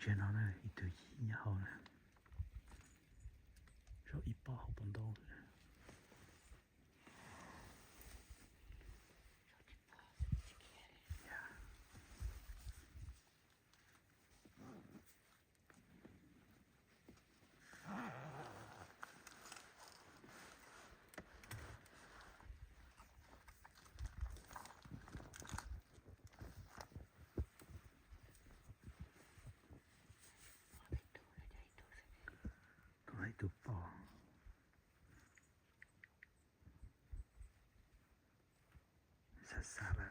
Tsev no na, ib tug yim nyob hauv na, zaum ib pob hauv pov ntau. Tus no ib tug poj. Xav xav lawm.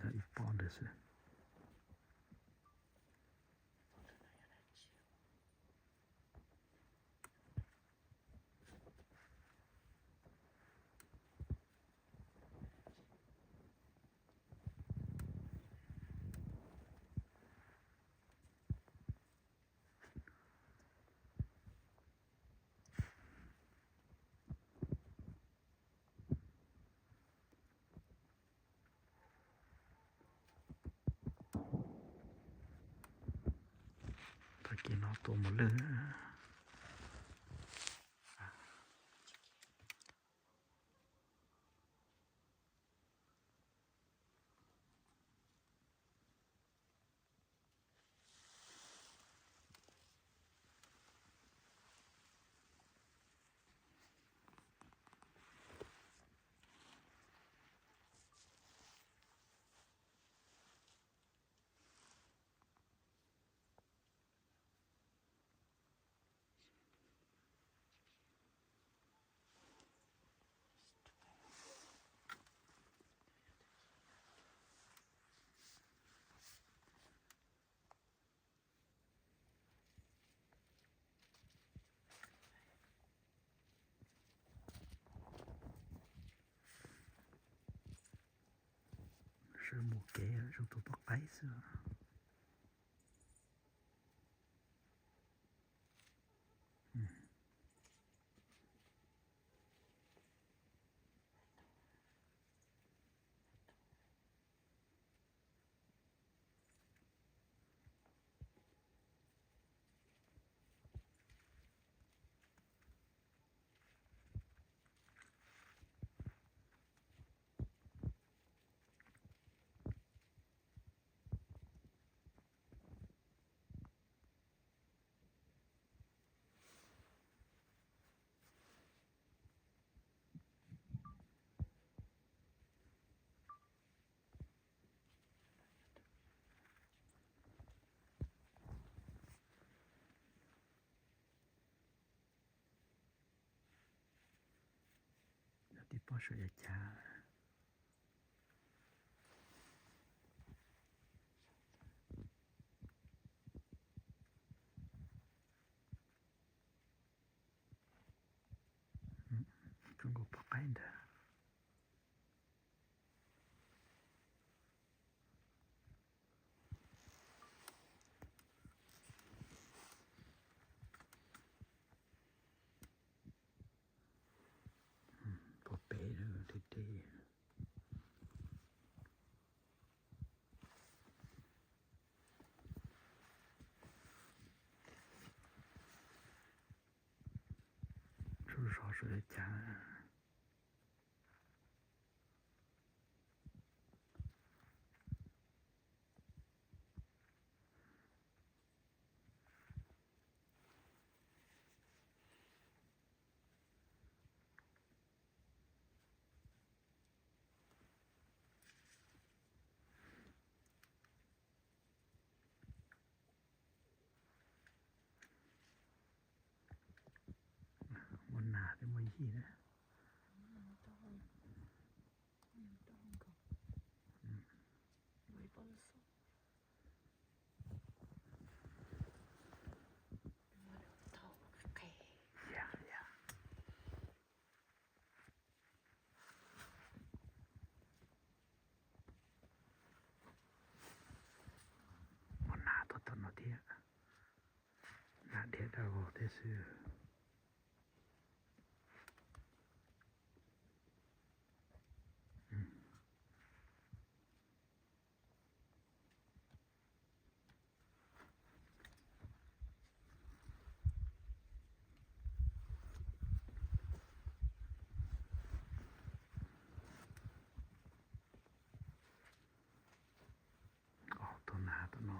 Ib pob ntawd xwb. Tag kis no tua mus lwj. Sawv mus kev zoo tus poj qaib xwb. Tib pob saum yav cav. Zoo nkaus poj qaib ntag. Pov pem deb deb. Tsuas zov saum yav cav. Muaj nas thiab muaj yig na. Thiab xwb. Ob tug nas tom no.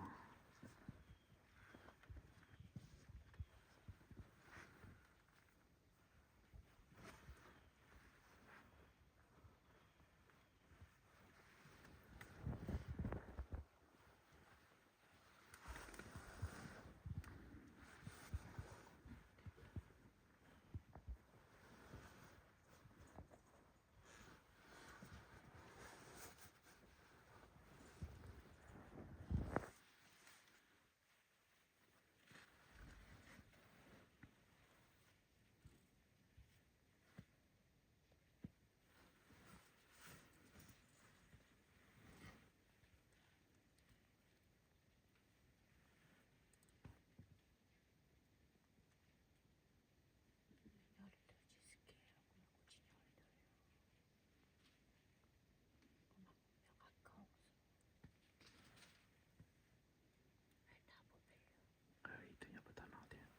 Ib tug nyob puag tom no thiab.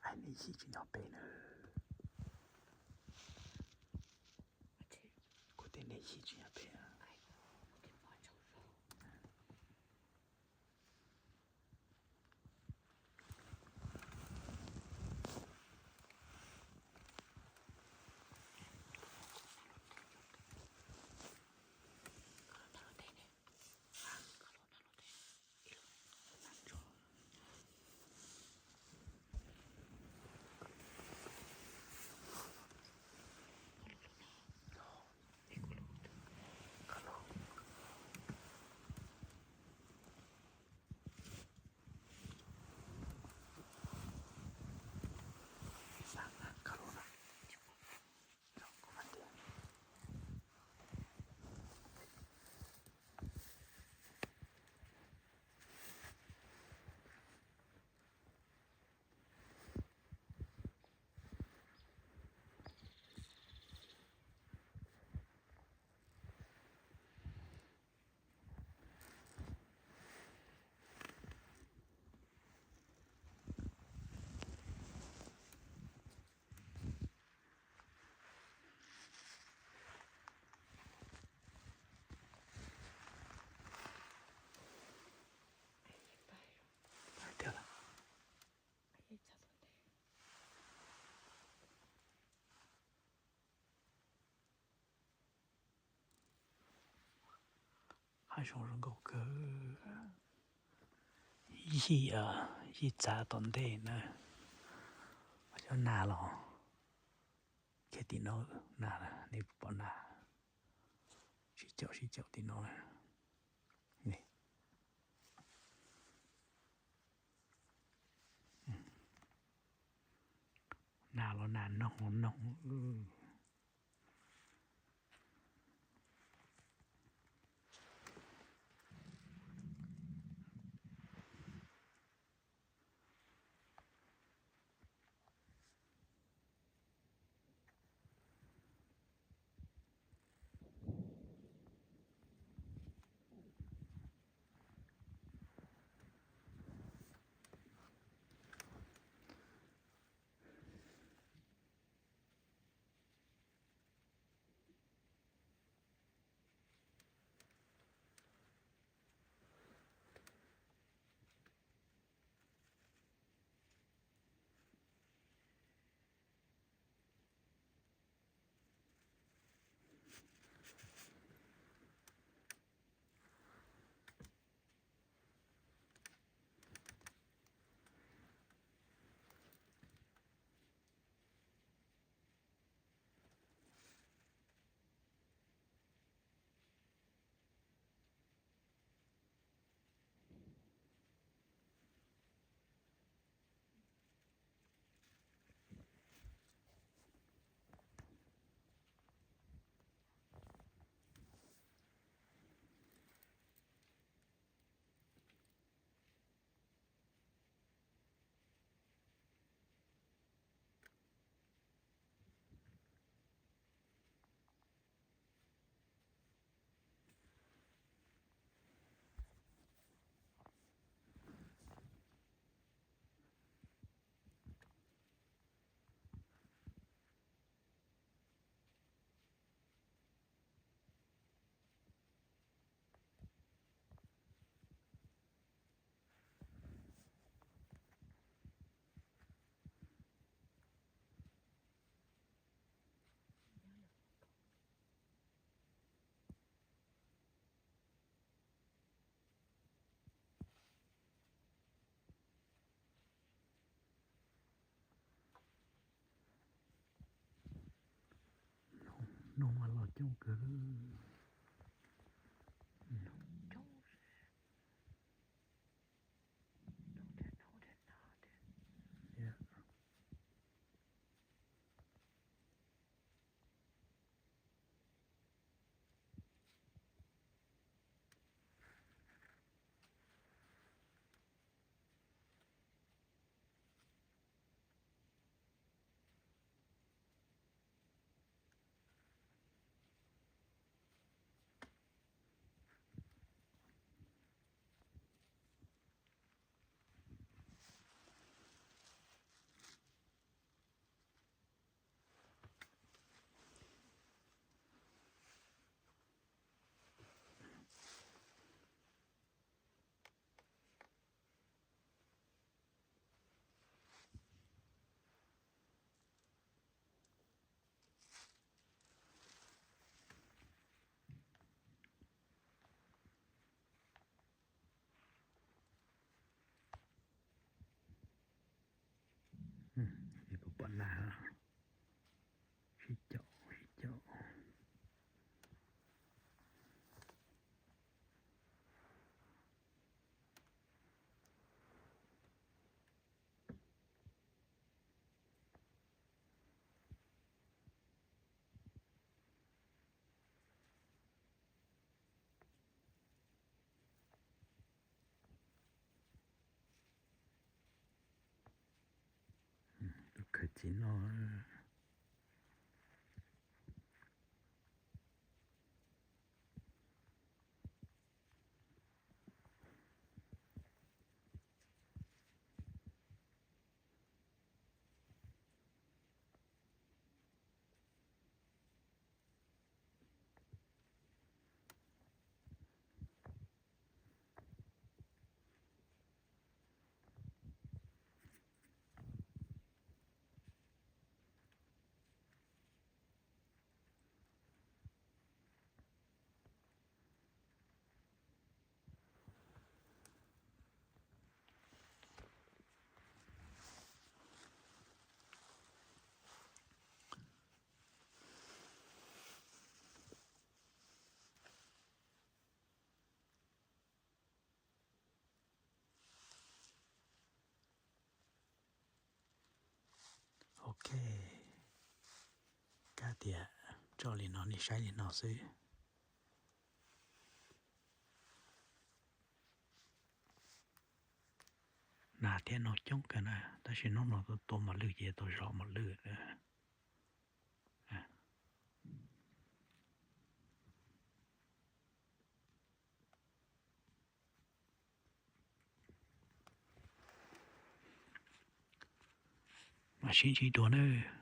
Ai, nej yim tsis nyob pem na. Kuv tias nej yim tsis nyob pem. Hav zoov zoo nkauj kawg. Yij, yij txav tom ntej na. Cov nas los kiag tim no, nas, nej pom nas sib caum sib caum tim no. Nas los nas noog noog. Noog mas los coob kawg. Puas pom na? Sib caum, sib caum. Tus khaws txiv no. Ok, kab tias tso li no nej saib li no xwb. Nas thiab noog coob kawg na, tab sis hnub no tua mos lwj ces tau zov mos lwj. Mas sib ntsib dua nawb.